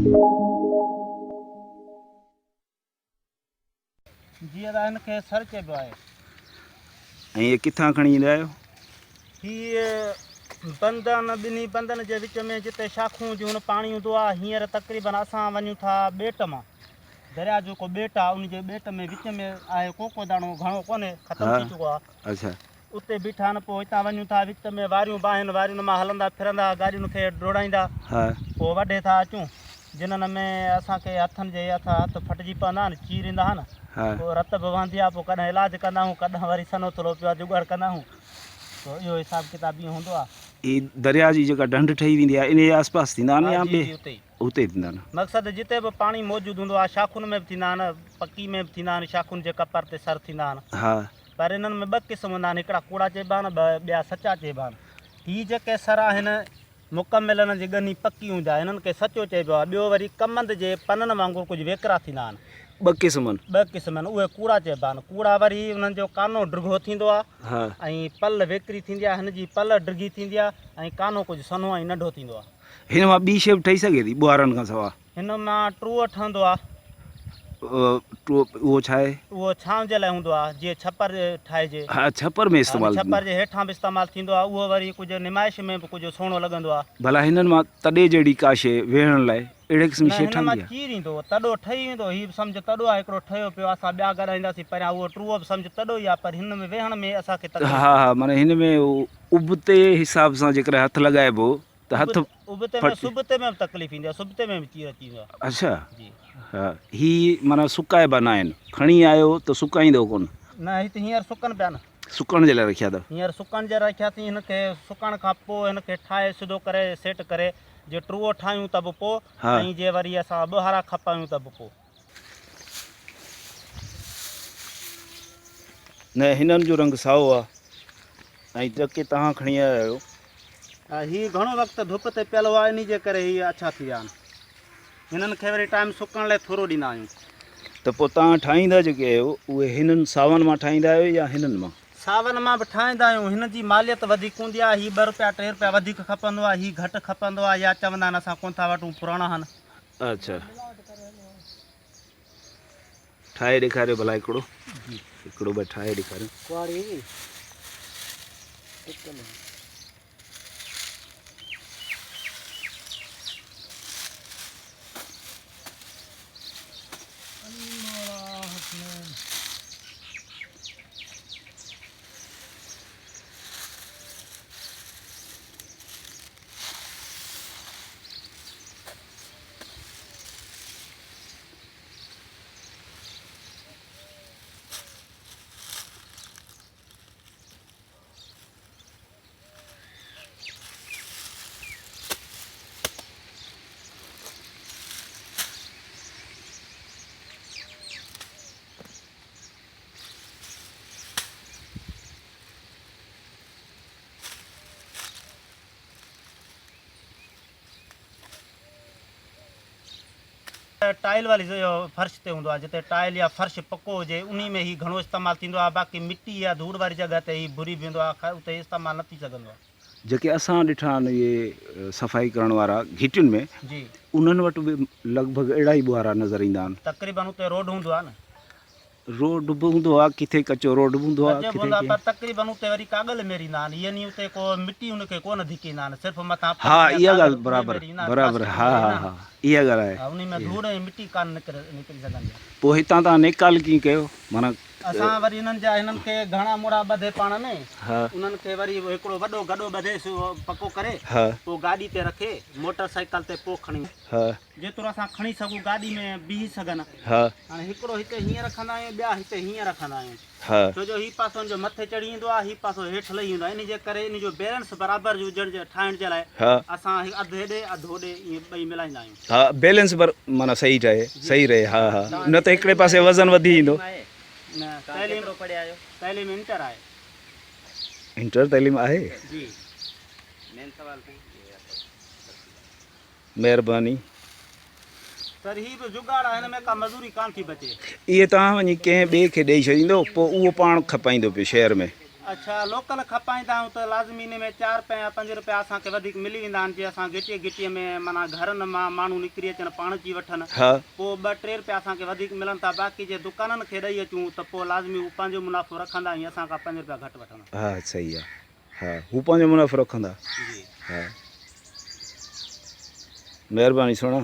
جي ادا هن کي سر چئبو آهي. ۽ اهي ڪٿان کڻي ايندا آهيو؟ هي بندن ٻنهي بندن جي وچ ۾ جتي شاخون هونديون هن پاڻي هوندو آهي هينئر تقريبن اسان وڃون ٿا ٻيٽ مان درياء جو ڪو ٻيٽ آهي ان جي ٻيٽ ۾ وچ ۾ آهي ڪو ڪو داڻو گهڻو ڪونهي ختم ٿي چڪو آهي اڇا اتي بيٺا آهن پوء هتان وڃون ٿا وچ ۾ واريون به آهن وارين مان هلندا ڦرندا گاڏين کي ڊوڙائيندا پوء وڍي ٿا اچون جنھن ۾ اسان کي هٿن جي هٿ هٿ ڦٽجي پوندا آهن چير ايندا آهن پوء رت به وهندي آهي پوء ڪڏهن علاج ڪندا آهيون ڪڏهن وري سنهو ٿلهو پيو آهي جڳاڙ ڪندا آهيون پوء اهو حساب ڪتاب ائين هوندو آهي. هي درياء جي جيڪا ڍنڍ ٺهي ويندي آهي انهيء جي آس پاس ٿيندا آهن يا جي ٻئي جي اتي ئي. اتي ئي ٿيندا آهن. مقصد جتي به پاڻي موجود هوندو آهي شاخن ۾ به ٿيندا آهن پڪي ۾ به ٿيندا آهن شاخن جي ڪپر تي سر ٿيندا آهن. ها. پر انهن ۾ ٻه قسم هوندا آهن، هڪڙا ڪوڙا چئبا آهن، ٻيا سچا چئبا آهن. هي جيڪي سر آهن، مڪمل انهن جي ڳني پڪي هوندي آهي، انهن کي سچو چئبو آهي. ٻيو وري ڪمند جي پنن وانگر ڪجهه ويڪرا ٿيندا آهن. ٻه قسم آهن. ٻه قسم آهن، اهي ڪوڙا چئبا آهن. ڪوڙا وري انهن جو ڪانو ڊگهو ٿيندو آهي ۽ پل ويڪري ٿيندي آهي. هن جي پل ڊگهي ٿيندي آهي ۽ ڪانو ڪجهه سنهو ۽ ننڍو ٿيندو آهي. هن مان ٻي شيء به ٺهي سگهي ٿي ٻوهارن کان سواء؟ هن مان ٽوهه ٺهندو آهي. ٽوهه اهو ڇا آهي؟ اهو ڇانو جي لاء هوندو آهي، جيئن ڇپر ٺاهجي. ها ڇپر ۾ استعمال ٿيندو. ڇپر جي هيٺان به استعمال ٿيندو آهي. اهو وري ڪجهه نمائش ۾ به ڪجهه سهڻو لڳندو آهي. ڀلا هنن مان تڏي جهڙي ڪا شيء ويهڻ لاء اهڙي قسم جي نه شيء هن مان ٺهندي آهي؟ چير ايندو، تڏو ٺهي ويندو. هي به سمجهه تڏو آهي، هڪڙو ٺهيو پيو آهي، اسان ٻيا گڏائينداسين پريان. اهو ٽوهه به سمجهه تڏو ئي آهي، پر هن ۾ ويهڻ ۾ اسان کي تڪليف ها ٿيندي. ها معنيٰ هن ۾ ابتي حساب سان جيڪڏهن هٿ لڳائبو ته هٿ ابتي ۾ سبتي ۾ به تڪليف ايندي آهي سبتي ۾ به چير اچي ويندو آهي. اڇا جي ها هي معنيٰ سڪائبا نه آهن کڻي آيو ته سڪائيندو ڪونه. نه هي ته هينئر سڪن پيا نه. سڪڻ جي لاء رکيا اٿو. هينئر سڪڻ جي لاء رکياسين هن کي سڪڻ کان پوء هن کي ٺاهي سڌو ڪري سيٽ ڪري جي ٽوئو ٺاهيون ته به پوء ۽ جي وري اسان ٻهارا کپايون ته به پوء. نه هنن جو رنگ سائو آ ۽ جيڪي توهان کڻي آيا آهيو. هي گهڻو وقت ڌپ تي پيل هئا انهي جي ڪري هي اڇا ٿي ويا آهن. هنن کي وري ٽائيم سڪڻ لاء ٿورو ڏيندا آهيون. ته پوء توهان ٺاهيندا جيڪي آهيو اهي هنن ساون مان ٺاهيندا آهيو يا هنن مان؟ ساون مان به ٺاهيندا آهيون. هن جي ماليت وڌيڪ هوندي آهي. هي ٻه روپيا ٽي روپيا وڌيڪ کپندو آهي. هي گهٽ کپندو آهي يا چوندا آهن اسان ڪونه ٿا وٺون پراڻا آهن. اڇا ٺاهي ڏيکاريو ڀلا هڪڙو هڪڙو ٻه ٺاهي ڏيکاريو. ڪهاڙي ٽڪل. ٽائل واري فرش تي هوندو آهي جتي ٽائل يا فرش پڪو هجي انهي ۾ هي گهڻو استعمال ٿيندو آهي باقي مٽي يا ڌوڙ واري جڳهه تي هي ڀري ويندو آهي اتي استعمال نه ٿي سگهندو آهي. جيڪي اسان ڏٺا آهن اهي صفائي ڪرڻ وارا گهٽين ۾ جي. انهن وٽ به لڳ ڀڳ اهڙا ئي ٻوهارا نظر ايندا آهن. تقريبن اتي روڊ هوندو آهي نه. روڊ به هوندو آ ڪٿي ڪچو روڊ به هوندو آ ڪچو به ڪٿي هوندو آ ڪيئن. پر تقريبن اتي وري ڪاڳل ميريندا آهن يعني اتي ڪو مٽي ان کي ڪونه ڌڪيندا آهن صرف مٿان ها پن يا اها ڪاڳل ڳالهه اهي برابر ميريندا آهن برابر پلاسٽڪ ها ها ميريندا ها آهن اها ڳالهه آهي ها انهي ۾ ڌوڙ ۽ مٽي ڪانه نڪري نڪري سگهندي آهي. پوء هتان تان نيڪال ڪيئن ڪيو معنيٰ. اسان وري انهن جا هنن کي گهڻا موڙا ٻڌي پاڻ ۾ ها. انهن کي وري هڪڙو وڏو گڏو ٻڌي پڪو ڪري ها. پوء گاڏي تي رکي موٽر سائيڪل تي پوء کڻي. ها. جيترو اسان کڻي سگهون گاڏي ۾ بيهي سگهن. ها. هاڻي هڪڙو هتي هيئن رکندا آهيون ٻيا هتي هيئن رکندا آهيون. ها. ڇو جو هي پاسو ان جو مٿي چڙهي ايندو آهي هي پاسو هيٺ لهي ايندو آهي انهي جي ڪري انهي جو بيلنس برابر هجڻ جي ٺاهڻ جي لاء ها. اسان اڌ هيڏي اڌ هوڏي ائين ٻئي ملائيندا آهيون. ها بيلنس بر معنيٰ صحيح ٺهي صحيح رهي ها ها نه ته هڪڙي پاسي وزن وڌي ايندو. نه تعليم تعليم انٽر آهي. انٽر تعليم آهي. جي. مهرباني. سر هي به جگاڙ آهي هن ۾ ڪا مزوري ڪانه ٿي بچي. اهي توهان وڃي ڪنهن ٻئي کي ڏئي ڇڏيندو پوء اهو پاڻ کپائيندو پيو شهر ۾. اڇا لوڪل کپائيندا آهيون ته لازمي انهي ۾ چار رپيا يا پنج رپيا اسان کي وڌيڪ ملي ويندا آهن جي اسان گهٽيء گهٽيء ۾ معنيٰ گهرن مان ماڻهو نڪري اچن پاڻ اچي وٺن پوء ٻه ٽي رپيا اسان کي وڌيڪ ملن ٿا باقي جي دڪانن کي ڏئي اچون ته پوء لازمي هو پنهنجو منافعو رکندا ۽ اسان کان پنج رپيا گهٽ وٺندا. ها صحيح آ ها هو پنهنجو منافعو رکندا. جي. ها مهرباني سهڻا.